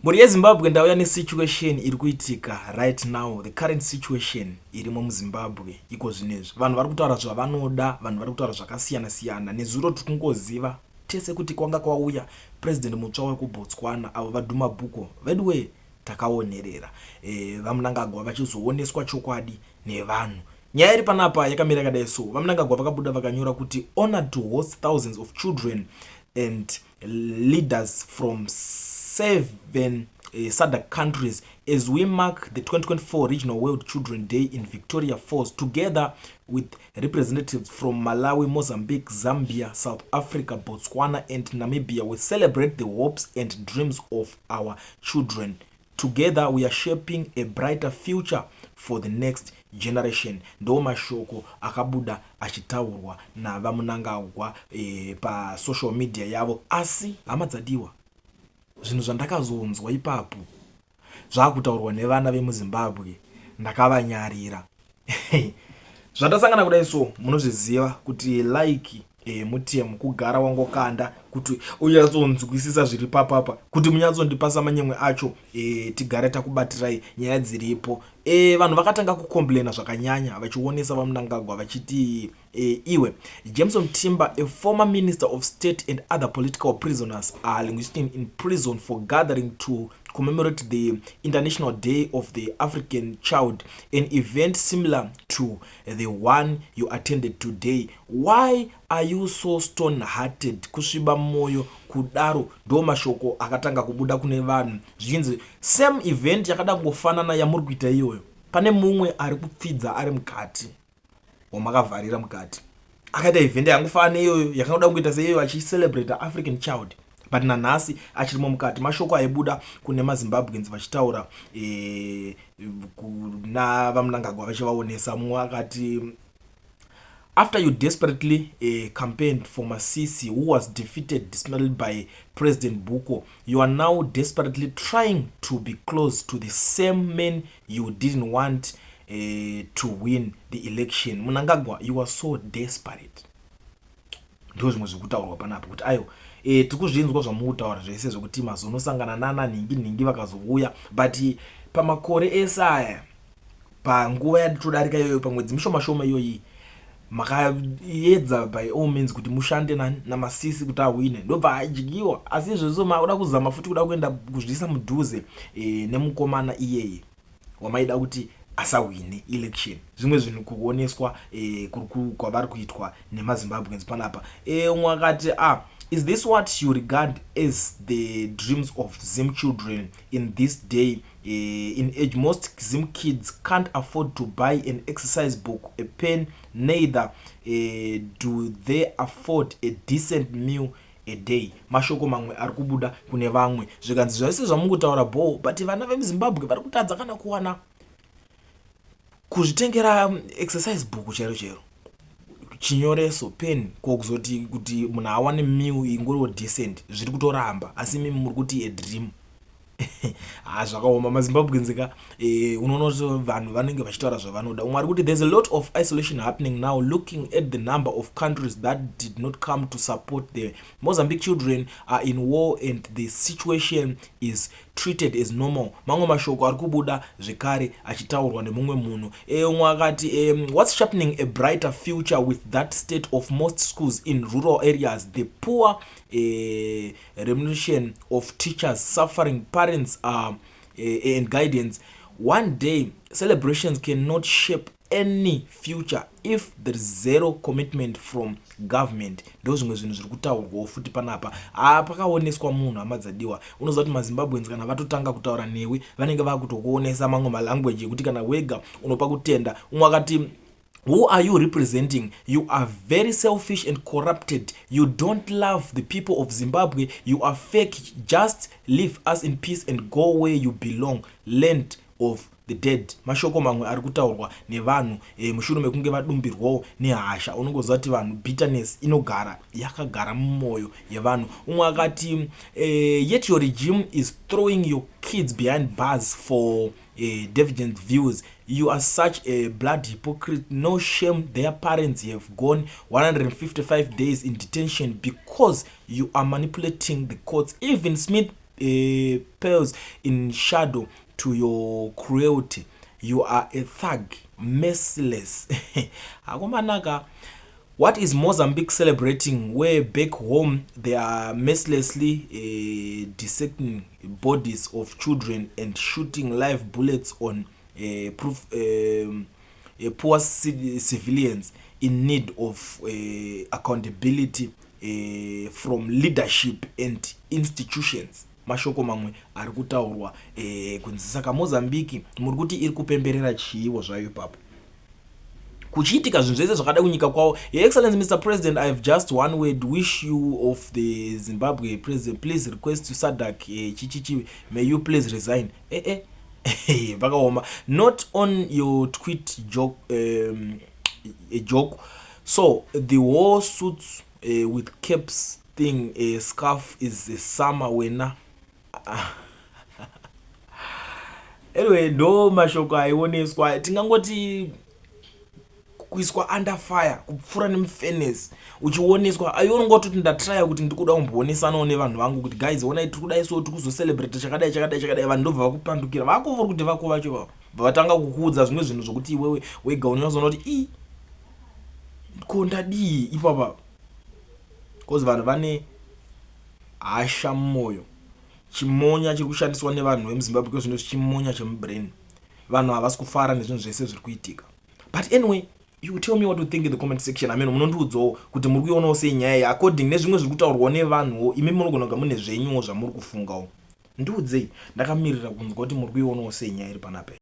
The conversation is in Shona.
Mhuri yeZimbabwe, ndauya nesituation iri kuitika right now, the current situation irimo muZimbabwe iko zvinezvi. Vanhu vari kutaura zvavanoda, vanhu vari kutaura zvakasiyana siyana. Nezuro tiri kungoziva tese kuti kwanga kwauya president mutsva wekuBotswana, avo vaDuma Boko. Veduwe, takaonerera vaMnangagwa vachizooneswa chokwadi nevanhu. Nyaya iri panapa yakamira yakadai so: vaMnangagwa vakabuda vakanyora kuti, "Honored to host thousands of children and leaders from seven SADC countries as we mark the 2024 Regional World Children Day in Victoria Falls, together with representatives from Malawi, Mozambique, Zambia, South Africa, Botswana and Namibia. We celebrate the hopes and dreams of our children. Together we are shaping a brighter future for the next generation." Ndo mashoko akabuda achitaurwa navaMnangagwa pasocial media yavo. Asi hama dzadiwa, zvinhu zvandakazonzwa ipapo zvakutaurwa nevana vemuZimbabwe, ndakavanyarira. Zvandasangana kudai so, munozviziva kuti like mutemo kugara wangokanda kuti unyatsonzwisisa zviri papapa, kuti munyatsondipasa manyemwe acho, tigare takubatirai nyaya dziripo. Vanhu vakatanga kucomplaina zvakanyanya vachionesa vaMnangagwa vachiti, "Iwe Jameson Timba, a former minister of state, and other political prisoners are languishing in prison for gathering to commemorate the International Day of the African Child, an event similar to the one you attended today. Why are you so stone hearted kusviba mwoyo kudaro?" Ndo mashoko akatanga kubuda kune vanhu zvichinzi same event yakada kungofanana yamuri kuita iyoyo, pane mumwe ari kupfidza ari mukati wamakavharira mukati, akaita event yangofanana neiyoyo, yakangoda kungoita seiyoyo, achicelebrate African child, but nanhasi achirimo mukati. Mashoko aibuda kune maZimbabweans vachitaura kuna vaMnangagwa vachivaonesa. Mumwe akati, "After you desperately campaigned for Masisi, who was defeated dismally by President Boko, you are now desperately trying to be close to the same man you didn't want to win the election. Mnangagwa, you are so desperate." Ndo zvimwe zvekutaurwa panapa kuti aiwa, tiri kuzvinzwa zvamukutaura zvese zvekuti mazonosangana nana nhingi nhingi vakazouya, but pamakore ese aya, panguva yatodarika iyoyo, pamwedzi mishoma shoma iyoyi, makaedza by all means kuti mushande naMasisi kuti ahwine, ndobva adyiwa. Asi izvozvo makuda kuzama futi kuda kuenda kuzviisa mudhuze nemukomana iyeye wamaida kuti asahwine election. Zvimwe zvinhu kuoneswa kwavari kuitwa nemaZimbabweans panapa. Umwe akati, "Ah, is this what you regard as the dreams of Zim children in this day in age? Most Zim kids can't afford to buy an exercise book, a pen, neither do they afford a decent meal a day." Mashoko mamwe ari kubuda kune vamwe, zvikanzi zvese zvamukutaura bo, but vana vemuZimbabwe vari kutadza kana kuwana kuzvitengera exercise book chero chero, chinyoreso, pen, ko kuzoti kuti munhu awane meal ingoriwo decent, zviri kutoramba. Asi mimi muri kuti a dream. Ha, zvakaoma, maZimbabweans ka. Unoona kuti vanhu vanenge vachitaura zvavanoda. Umwe ari kuti, "There's a lot of isolation happening now. Looking at the number of countries that did not come to support the Mozambique children are in war and the situation is treated as normal." Mamwe mashoko ari kubuda zvekare achitaurwa nemumwe munhu. Umwe akati, "What's sharpening a brighter future with that state of most schools in rural areas, the poor remuneration of teachers, suffering parents and guidance? One day celebrations cannot shape any future if there is zero commitment from government." Ndo zvimwe zvinhu zviri kutaurwawo futi panapa. Ha, pakaoneswa munhu, hama dzadiwa. Unoziva kuti maZimbabweans kana vatotanga kutaura newe, vanenge vakutokuonesa mamwe malanguage ekuti kana wega unopa kutenda. Umwe akati, "Who are you representing? You are very selfish and corrupted. You don't love the people of Zimbabwe. You are fake. Just leave us in peace and go where you belong, land of the dead." Mashoko mamwe ari kutaurwa nevanhu mushure mekunge vadumbirwawo nehasha. Unongoziva kuti vanhu, bitterness inogara yakagara mumwoyo yevanhu. Umwe akati, "Yet your regime is throwing your kids behind bars for divergent views. You are such a blood hypocrite. No shame. Their parents have gone 155 days in detention because you are manipulating the courts. Even Smith Pales in shadow to your cruelty. You are a thug, merciless. Akomanaka. What is Mozambique celebrating where back home they are mercilessly dissecting bodies of children and shooting live bullets on poor civilians in need of accountability from leadership and institutions? Mashoko mamwe ari kutaurwa kunzi saka Mozambique muri kuti iri kupemberera chiiwo zvayo ipapo kuchiitika zvinhu zvese zvakada kunyika kwavo? Your Excellency Mr President, I have just one word wish you of the Zimbabwe president. Please request to SADC chichichi, may you please resign. Vakaoma. Not on your tweet joke, a joke. So the whole suits with caps thing, a scarf is a summer wena. Anyway, ndo mashoko aioneswa. Tingangoti kuiswa under fire, kupfuura nemufenesi uchioneswa. Aiwa, unongototi ndatraya kuti ndikuda kumboonesanawo nevanhu vangu kuti guys, onai, tiri kudai, so tiri kuzocelebrata chakadai, chakadai, chakadai. Vanhu ndobva vakupandukira vako vari kuti vako vacho vavo vatanga kukuudza zvimwe zvinhu zvokuti iwewe wega unonyatsoona kuti i ko ndadii ipapa, because vanhu vane hasha mumwoyo. Chimonya chiri kushandiswa nevanhu vemuZimbabwe kwezvino chimonya chemubrain. Vanhu havasi kufara nezvinhu zvese zviri kuitika. But anyway, you tell me what you think in the comment section. I mean, munondiudzawo kuti muri kuionawo sei nyaya iyi according nezvimwe zviri kutaurwawo nevanhuwo. Imi munogona kunga mune zvenyuwo zvamuri kufungawo. Ndiudzei, ndakamirira kunzwa kuti muri kuionawo sei nyaya iri panapa.